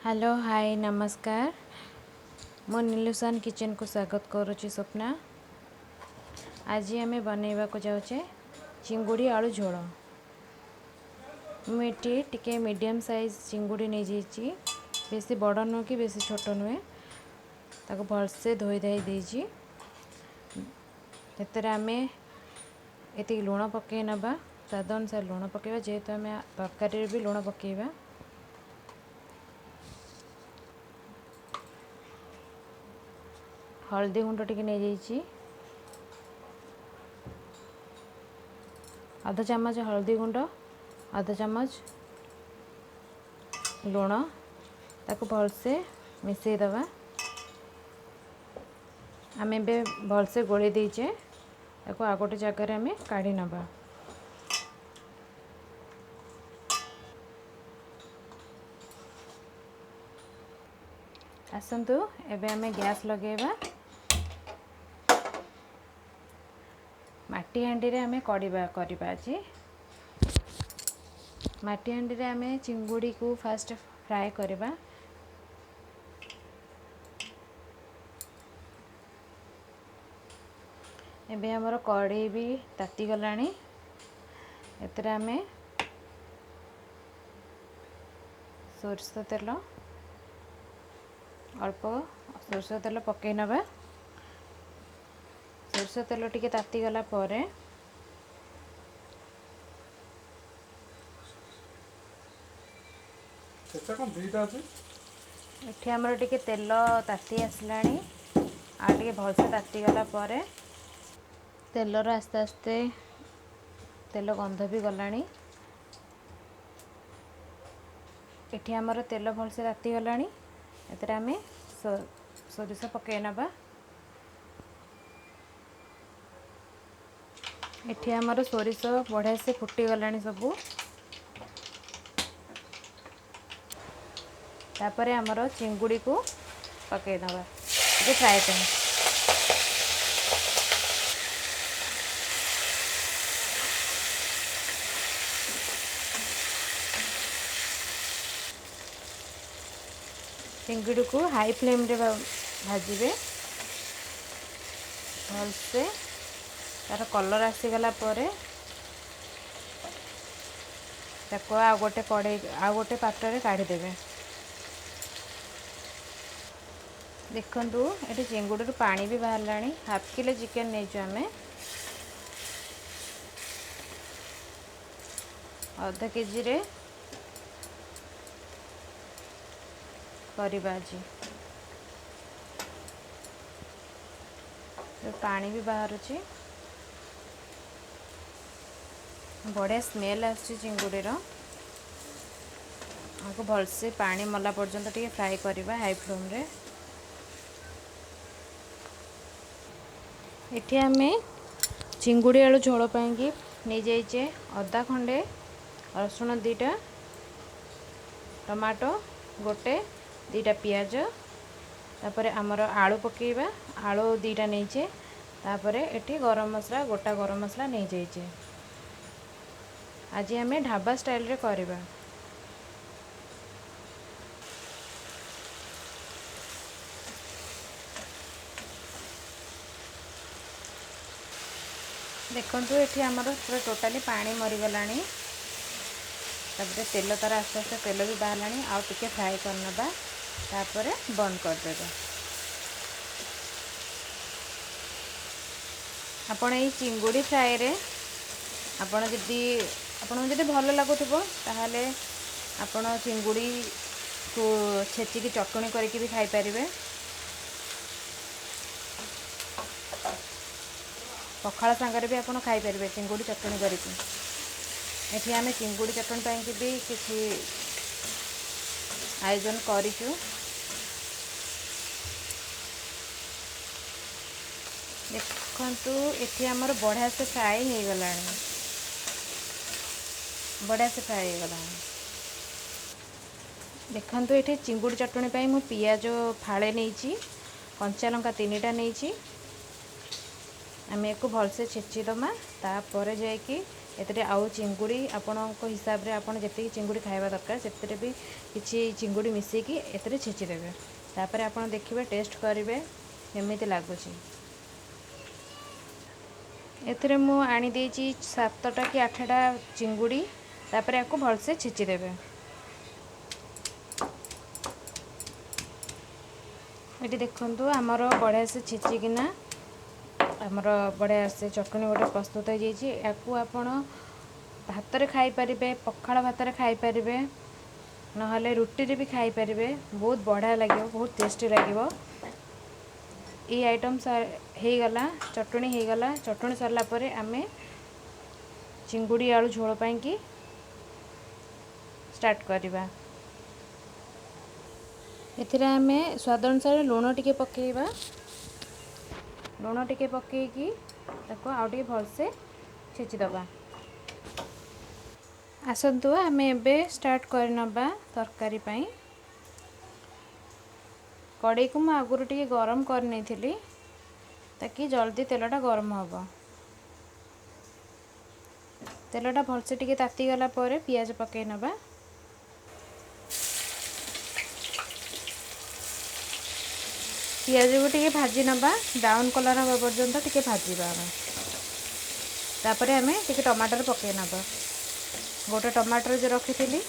Hello, ହାଏ, ନମସ୍କାର। ମୁଁ ନିଲୁସାନ କିଚେନକୁ ସ୍ୱାଗତ କରୁଛି ସ୍ୱପ୍ନା। ଆଜି ଆମେ ବନେଇବାକୁ ଯାଉଛେ ଚିଙ୍ଗୁଡ଼ି ଆଳୁ ଝୋଳ। ମୁଁ ଏଠି ଟିକେ ମିଡ଼ିୟମ୍ ସାଇଜ୍ ଚିଙ୍ଗୁଡ଼ି ନେଇଯାଇଛି, ବେଶୀ ବଡ଼ ନୁହେଁ କି ବେଶୀ ଛୋଟ ନୁହେଁ। ତାକୁ ଭଲସେ ଧୋଇ ଧାଇ ଦେଇଛି। ସେଥିରେ ଆମେ ଏତିକି ଲୁଣ ପକାଇ ନେବା, ସ୍ୱାଦ ଅନୁସାରେ ଲୁଣ ପକାଇବା, ଯେହେତୁ ଆମେ ତରକାରୀରେ ବି ଲୁଣ ପକାଇବା। ହଳଦୀ ଗୁଣ୍ଡ ଟିକେ ନେଇଯାଇଛି, ଅଧ ଚାମଚ ହଳଦୀ ଗୁଣ୍ଡ, ଅଧ ଚାମଚ ଲୁଣ। ତାକୁ ଭଲସେ ମିଶାଇ ଦେବା। ଆମେ ଏବେ ଭଲସେ ଗୋଳେଇ ଦେଇଛେ, ତାକୁ ଆଉ ଗୋଟେ ଜାଗାରେ ଆମେ କାଢ଼ି ନେବା। ଆସନ୍ତୁ ଏବେ ଆମେ ଗ୍ୟାସ୍ ଲଗାଇବା। ମାଟି ହାଣ୍ଡିରେ ଆମେ କରିବା ଆଜି। ମାଟି ହାଣ୍ଡିରେ ଆମେ ଚିଙ୍ଗୁଡ଼ିକୁ ଫାଷ୍ଟ ଫ୍ରାଏ କରିବା। ଏବେ ଆମର କଢ଼େଇ ବି ତାତିଗଲାଣି। ଏଥିରେ ଆମେ ସୋରିଷ ତେଲ, ଅଳ୍ପ ସୋରିଷ ତେଲ ପକାଇ ନେବା। ସୋରିଷ ତେଲ ଟିକେ ତାତିଗଲା ପରେ ଏଠି ଆମର ଟିକେ ତେଲ ତାତି ଆସିଲାଣି। ଆଉ ଟିକେ ଭଲସେ ତାତିଗଲା ପରେ ତେଲର ଆସ୍ତେ ଆସ୍ତେ ତେଲ ଗନ୍ଧ ବି ଗଲାଣି। ଏଠି ଆମର ତେଲ ଭଲସେ ତାତିଗଲାଣି। ଏଥିରେ ଆମେ ସୋରିଷ ପକାଇ ନେବା। ଏଠି ଆମର ସୋରିଷ ବଢ଼ିଆ ସେ ଫୁଟିଗଲାଣି ସବୁ। ତାପରେ ଆମର ଚିଙ୍ଗୁଡ଼ିକୁ ପକାଇ ନେବା ଟିକେ ଫ୍ରାଏ ପାଇଁ। ଚିଙ୍ଗୁଡ଼ିକୁ ହାଇ ଫ୍ଲେମ୍ରେ ଭାଜିବେ ଭଲସେ। ତାର କଲର୍ ଆସିଗଲା ପରେ ତାକୁ ଆଉ ଗୋଟେ କଢ଼େଇ, ଆଉ ଗୋଟେ ପାତ୍ରରେ କାଢ଼ିଦେବେ। ଦେଖନ୍ତୁ, ଏଠି ଚିଙ୍ଗୁଡ଼ିରୁ ପାଣି ବି ବାହାରିଲାଣି। ହାଫ୍ କିଲୋ ଚିକେନ୍ ନେଇଛୁ ଆମେ, ଅଧ କେଜିରେ କରିବା ଆଜି। ପାଣି ବି ବାହାରୁଛି, ବଢ଼ିଆ ସ୍ମେଲ୍ ଆସୁଛି ଚିଙ୍ଗୁଡ଼ିର। ଆକୁ ଭଲସେ ପାଣି ମଲା ପର୍ଯ୍ୟନ୍ତ ଟିକେ ଫ୍ରାଏ କରିବା ହାଇ ଫ୍ଲେମ୍ରେ। ଏଠି ଆମେ ଚିଙ୍ଗୁଡ଼ି ଆଳୁ ଝୋଳ ପାଇଁକି ନେଇଯାଇଛେ ଅଦା ଖଣ୍ଡେ, ରସୁଣ 2ଟା, ଟମାଟୋ ଗୋଟେ, 2ଟା ପିଆଜ। ତାପରେ ଆମର ଆଳୁ ପକାଇବା, ଆଳୁ 2ଟା ନେଇଛେ। ତାପରେ ଏଠି ଗରମ ମସଲା, ଗୋଟା ଗରମ ମସଲା ନେଇଯାଇଛେ। ଆଜି ଆମେ ଢାବା ଷ୍ଟାଇଲରେ କରିବା। ଦେଖନ୍ତୁ, ଏଠି ଆମର ପୁରା ଟୋଟାଲି ପାଣି ମରିଗଲାଣି। ତାପରେ ତେଲ ତାର ଆସ୍ତେ ଆସ୍ତେ ତେଲ ବି ବାହାରିଲାଣି। ଆଉ ଟିକେ ଫ୍ରାଏ କରିନେବା, ତାପରେ ବନ୍ଦ କରିଦେବା। ଆପଣ ଏଇ ଚିଙ୍ଗୁଡ଼ି ଫ୍ରାଏରେ ଆପଣଙ୍କୁ ଯଦି ଭଲ ଲାଗୁଥିବ, ତାହେଲେ ଆପଣ ଚିଙ୍ଗୁଡ଼ିକୁ ଛେଚିକି ଚଟଣି କରିକି ବି ଖାଇପାରିବେ। ପଖାଳ ସାଙ୍ଗରେ ବି ଆପଣ ଖାଇପାରିବେ ଚିଙ୍ଗୁଡ଼ି ଚଟଣି କରିକି। ଏଠି ଆମେ ଚିଙ୍ଗୁଡ଼ି ଚଟଣି ପାଇଁକି ବି କିଛି ଆୟୋଜନ କରିଛୁ। ଦେଖନ୍ତୁ, ଏଠି ଆମର ବଢ଼ିଆ ସେ ଫ୍ରାଏ ହେଇଗଲାଣି, ବଢ଼ିଆ ସେ ଫ୍ରାଏ ହେଇଗଲାଣି। ଦେଖନ୍ତୁ, ଏଠି ଚିଙ୍ଗୁଡ଼ି ଚଟଣି ପାଇଁ ମୁଁ ପିଆଜ ଫାଳେ ନେଇଛି, କଞ୍ଚା ଲଙ୍କା 3ଟା ନେଇଛି। ଆମେ ୟାକୁ ଭଲସେ ଛେଚିଦେମା, ତାପରେ ଯାଇକି ଏଥିରେ ଆଉ ଚିଙ୍ଗୁଡ଼ି ଆପଣଙ୍କ ହିସାବରେ ଆପଣ ଯେତିକି ଚିଙ୍ଗୁଡ଼ି ଖାଇବା ଦରକାର ସେଥିରେ ବି କିଛି ଚିଙ୍ଗୁଡ଼ି ମିଶାଇକି ଏଥିରେ ଛେଚିଦେବେ। ତାପରେ ଆପଣ ଦେଖିବେ, ଟେଷ୍ଟ କରିବେ କେମିତି ଲାଗୁଛି। ଏଥିରେ ମୁଁ ଆଣିଦେଇଛି 7ଟା କି 8ଟା ଚିଙ୍ଗୁଡ଼ି। ତାପରେ ୟାକୁ ଭଲସେ ଛେଚିଦେବେ। ଏଠି ଦେଖନ୍ତୁ, ଆମର ବଢ଼ିଆ ସେ ଛେଚିକିନା ଆମର ବଢ଼ିଆ ସେ ଚଟଣି ଗୋଟେ ପ୍ରସ୍ତୁତ ହେଇଯାଇଛି। ୟାକୁ ଆପଣ ଭାତରେ ଖାଇପାରିବେ, ପଖାଳ ଭାତରେ ଖାଇପାରିବେ, ନହେଲେ ରୁଟିରେ ବି ଖାଇପାରିବେ। ବହୁତ ବଢ଼ିଆ ଲାଗିବ, ବହୁତ ଟେଷ୍ଟି ଲାଗିବ। ଏଇ ଆଇଟମ୍ ହେଇଗଲା, ଚଟଣି ହେଇଗଲା। ଚଟଣି ସରିଲା ପରେ ଆମେ ଚିଙ୍ଗୁଡ଼ି ଆଳୁ ଝୋଳ ପାଇଁକି ଷ୍ଟାର୍ଟ କରିବା। ଏଥିରେ ଆମେ ସ୍ୱାଦ ଅନୁସାରେ ଲୁଣ ଟିକେ ପକାଇବା। ଲୁଣ ଟିକେ ପକାଇକି ତାକୁ ଆଉ ଟିକେ ଭଲସେ ଛେଚିଦେବା। ଆସନ୍ତୁ ଆମେ ଏବେ ଷ୍ଟାର୍ଟ କରିନେବା ତରକାରୀ ପାଇଁ। କଡ଼େଇକୁ ମୁଁ ଆଗରୁ ଟିକେ ଗରମ କରିନେଇଥିଲି, ତାକି ଜଲ୍ଦି ତେଲଟା ଗରମ ହେବ। ତେଲଟା ଭଲସେ ଟିକେ ତାତିଗଲା ପରେ ପିଆଜ ପକାଇ ନେବା। ପିଆଜକୁ ଟିକେ ଭାଜି ନେବା, ବ୍ରାଉନ୍ କଲର୍ ହେବା ପର୍ଯ୍ୟନ୍ତ ଟିକେ ଭାଜିବା ଆମେ। ତାପରେ ଆମେ ଟିକେ ଟମାଟର ପକାଇ ନେବା। ଗୋଟେ ଟମାଟର ଯେଉଁ ରଖିଥିଲି,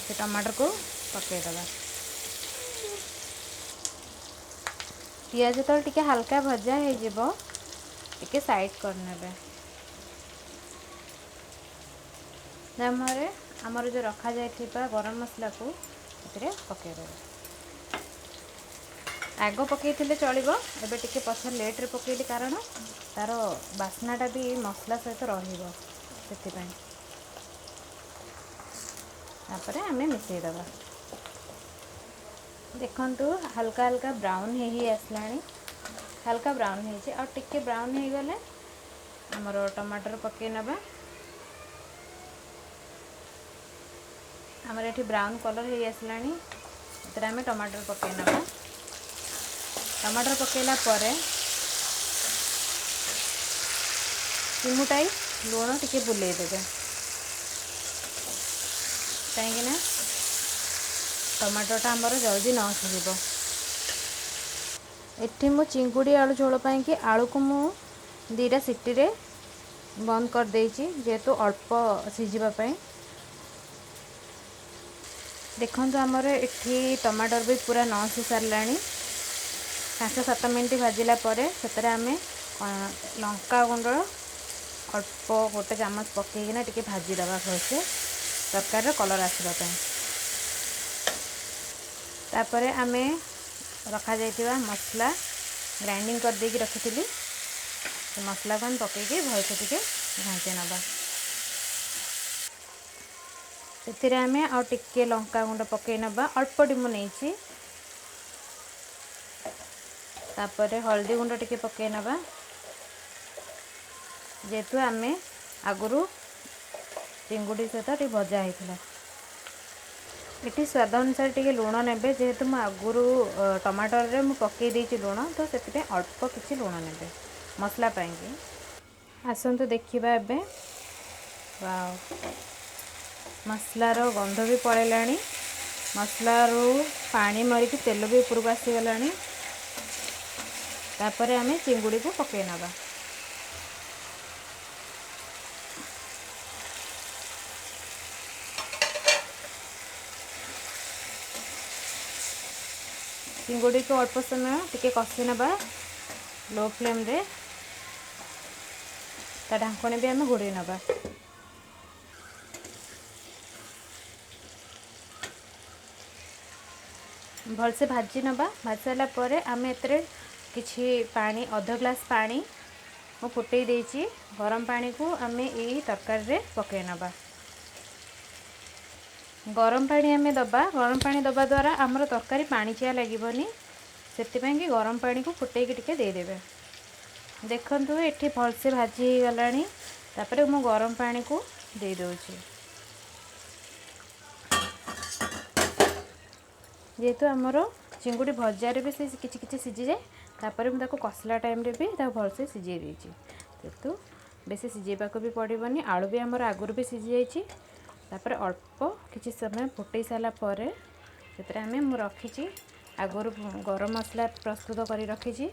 ସେ ଟମାଟରକୁ ପକାଇଦେବା। ପିଆଜ ଯେତେବେଳେ ଟିକେ ହାଲକା ଭଜା ହେଇଯିବ, ଟିକେ ସାଇଡ଼୍ କରିନେବେ। ତାପରେ ଆମର ଯେଉଁ ରଖାଯାଇଥିବା ଗରମ ମସଲାକୁ ଏଥିରେ ପକାଇଦେବେ। ଆଗ ପକାଇଥିଲେ ଚଳିବ, ଏବେ ଟିକେ ପଛରେ ଲେଟ୍ରେ ପକାଇଲି, କାରଣ ତା'ର ବାସ୍ନାଟା ବି ମସଲା ସହିତ ରହିବ ସେଥିପାଇଁ। ତାପରେ ଆମେ ମିଶାଇଦେବା। ଦେଖନ୍ତୁ, ହାଲକା ହାଲକା ବ୍ରାଉନ୍ ହେଇ ହେଇ ଆସିଲାଣି। ହାଲକା ବ୍ରାଉନ୍ ହେଇଛି, ଆଉ ଟିକେ ବ୍ରାଉନ୍ ହେଇଗଲେ ଆମର ଟମାଟର ପକାଇ ନେବା। ଆମର ଏଠି ବ୍ରାଉନ୍ କଲର୍ ହେଇ ଆସିଲାଣି। ଏଥିରେ ଆମେ ଟମାଟର ପକାଇ ନେବା। ଟମାଟର ପକାଇଲା ପରେ ଚିମୁଟାଇ ଲୁଣ ଟିକେ ବୁଲେଇ ଦେବେ, କାହିଁକିନା ଟମାଟୋଟା ଆମର ଜଲ୍ଦି ନ ସିଝିବ। ଏଠି ମୁଁ ଚିଙ୍ଗୁଡ଼ି ଆଳୁ ଝୋଳ ପାଇଁକି ଆଳୁକୁ ମୁଁ 2ଟା ସିଟିରେ ବନ୍ଦ କରିଦେଇଛି, ଯେହେତୁ ଅଳ୍ପ ସିଝିବା ପାଇଁ। ଦେଖନ୍ତୁ, ଆମର ଏଠି ଟମାଟର ବି ପୁରା ନ ସିଝି ସାରିଲାଣି। 5 7 ମିନିଟ୍ ଭାଜିଲା ପରେ ସେଥିରେ ଆମେ ଲଙ୍କା ଗୁଣ୍ଡ ଅଳ୍ପ ଗୋଟେ ଚାମଚ ପକାଇକିନା ଟିକେ ଭାଜିଦେବା ଭଲସେ, ତରକାରୀର କଲର୍ ଆସିବା ପାଇଁ। ତାପରେ ଆମେ ରଖାଯାଇଥିବା ମସଲା ଗ୍ରାଇଣ୍ଡିଙ୍ଗ କରିଦେଇକି ରଖିଥିଲି, ସେ ମସଲାକୁ ଆମେ ପକାଇକି ଭଲସେ ଟିକେ ଘାଣ୍ଟି ନେବା। ସେଥିରେ ଆମେ ଆଉ ଟିକେ ଲଙ୍କା ଗୁଣ୍ଡ ପକାଇ ନେବା, ଅଳ୍ପଟି ମୁଁ ନେଇଛି। ତାପରେ ହଳଦୀ ଗୁଣ୍ଡ ଟିକେ ପକାଇ ନେବା, ଯେହେତୁ ଆମେ ଆଗରୁ ଚିଙ୍ଗୁଡ଼ି ସହିତ ଟିକେ ଭଜା ହେଇଥିଲା। ଏଠି ସ୍ୱାଦ ଅନୁସାରେ ଟିକେ ଲୁଣ ନେବେ, ଯେହେତୁ ମୁଁ ଆଗରୁ ଟମାଟରରେ ମୁଁ ପକାଇ ଦେଇଛି ଲୁଣ, ତ ସେଥିପାଇଁ ଅଳ୍ପ କିଛି ଲୁଣ ନେବେ ମସଲା ପାଇଁକି। ଆସନ୍ତୁ ଦେଖିବା ଏବେ। ୱାଓ, ମସଲାର ଗନ୍ଧ ବି ପଳେଇଲାଣି, ମସଲାରୁ ପାଣି ମରିକି ତେଲ ବି ଉପରକୁ ଆସିଗଲାଣି। ତାପରେ ଆମେ ଚିଙ୍ଗୁଡ଼ିକୁ ପକାଇ ନେବା। ଚିଙ୍ଗୁଡ଼ିକୁ ଅଳ୍ପ ସମୟ ଟିକେ କଷି ନେବା ଲୋ ଫ୍ଲେମ୍ରେ। ତା ଢାଙ୍କୁଣୀ ବି ଆମେ ଘୋଡ଼େଇ ନେବା। ଭଲସେ ଭାଜି ନେବା। ଭାଜି ସାରିଲା ପରେ ଆମେ ଏଥିରେ କିଛି ପାଣି, ଅଧ ଗ୍ଲାସ୍ ପାଣି ମୁଁ ଫୁଟେଇ ଦେଇଛି। ଗରମ ପାଣିକୁ ଆମେ ଏଇ ତରକାରୀରେ ପକାଇ ନେବା। ଗରମ ପାଣି ଆମେ ଦେବା। ଗରମ ପାଣି ଦେବା ଦ୍ୱାରା ଆମର ତରକାରୀ ପାଣିଚିଆ ଲାଗିବନି, ସେଥିପାଇଁ କି ଗରମ ପାଣିକୁ ଫୁଟେଇକି ଟିକେ ଦେଇଦେବେ। ଦେଖନ୍ତୁ, ଏଠି ଭଲସେ ଭାଜି ହେଇଗଲାଣି। ତାପରେ ମୁଁ ଗରମ ପାଣିକୁ ଦେଇଦେଉଛି। ଯେହେତୁ ଆମର ଚିଙ୍ଗୁଡ଼ି ଭଜାରେ ବି ସେ କିଛି କିଛି ସିଝିଯାଏ, ତାପରେ ମୁଁ ତାକୁ କଷିଲା ଟାଇମ୍ରେ ବି ତାକୁ ଭଲସେ ସିଝେଇ ଦେଇଛି, ଯେହେତୁ ବେଶୀ ସିଝେଇବାକୁ ବି ପଡ଼ିବନି, ଆଳୁ ବି ଆମର ଆଗରୁ ବି ସିଝି ଯାଇଛି। ତାପରେ ଅଳ୍ପ କିଛି ସମୟ ଫୁଟେଇ ସାରିଲା ପରେ ସେଥିରେ ଆମେ, ମୁଁ ରଖିଛି ଆଗରୁ ଗରମ ମସଲା ପ୍ରସ୍ତୁତ କରି ରଖିଛି,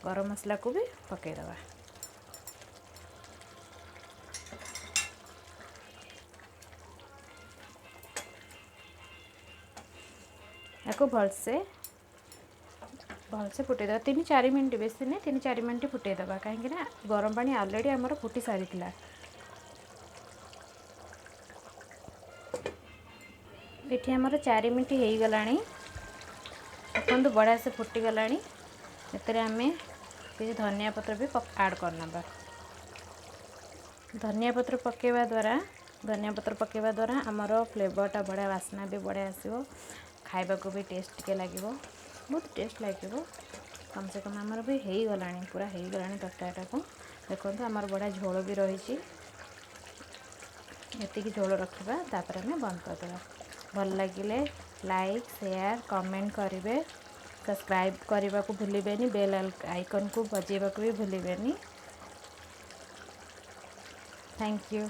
ଗରମ ମସଲାକୁ ବି ପକାଇଦେବା। ତାକୁ ଭଲସେ ଭଲସେ ଫୁଟେଇଦେବା 3-4 ମିନିଟ୍, ବେଶୀ ନୁହେଁ, 3-4 ମିନିଟ୍ ଫୁଟେଇଦେବା, କାହିଁକିନା ଗରମ ପାଣି ଅଲରେଡ଼ି ଆମର ଫୁଟି ସାରିଥିଲା। ଏଠି ଆମର 4 ମିନିଟ୍ ହେଇଗଲାଣି। ଦେଖନ୍ତୁ, ବଢ଼ିଆ ସେ ଫୁଟିଗଲାଣି। ଏଥିରେ ଆମେ କିଛି ଧନିଆ ପତ୍ର ବି ଆଡ଼୍ କରିନେବା। ଧନିଆ ପତ୍ର ପକାଇବା ଦ୍ୱାରା ଆମର ଫ୍ଲେଭରଟା ବଢ଼ିଆ, ବାସ୍ନା ବି ବଢ଼ିଆ ଆସିବ, ଖାଇବାକୁ ବି ଟେଷ୍ଟ ଟିକେ ଲାଗିବ, ବହୁତ ଟେଷ୍ଟ ଲାଗିବ। କମ୍ ସେ କମ୍ ଆମର ବି ହେଇଗଲାଣି, ପୁରା ହେଇଗଲାଣି ତରକାରୀଟାକୁ। ଦେଖନ୍ତୁ, ଆମର ବଢ଼ିଆ ଝୋଳ ବି ରହିଛି। ଏତିକି ଝୋଳ ରଖିବା, ତାପରେ ଆମେ ବନ୍ଦ କରିଦେବା। ଭଲ ଲାଗିଲେ ଲାଇକ୍, ସେୟାର, କମେଣ୍ଟ କରିବେ। ସବସ୍କ୍ରାଇବ୍ କରିବାକୁ ଭୁଲିବେନି, ବେଲ୍ ଆଇକନ୍କୁ ବଜାଇବାକୁ ବି ଭୁଲିବେନି। Thank you.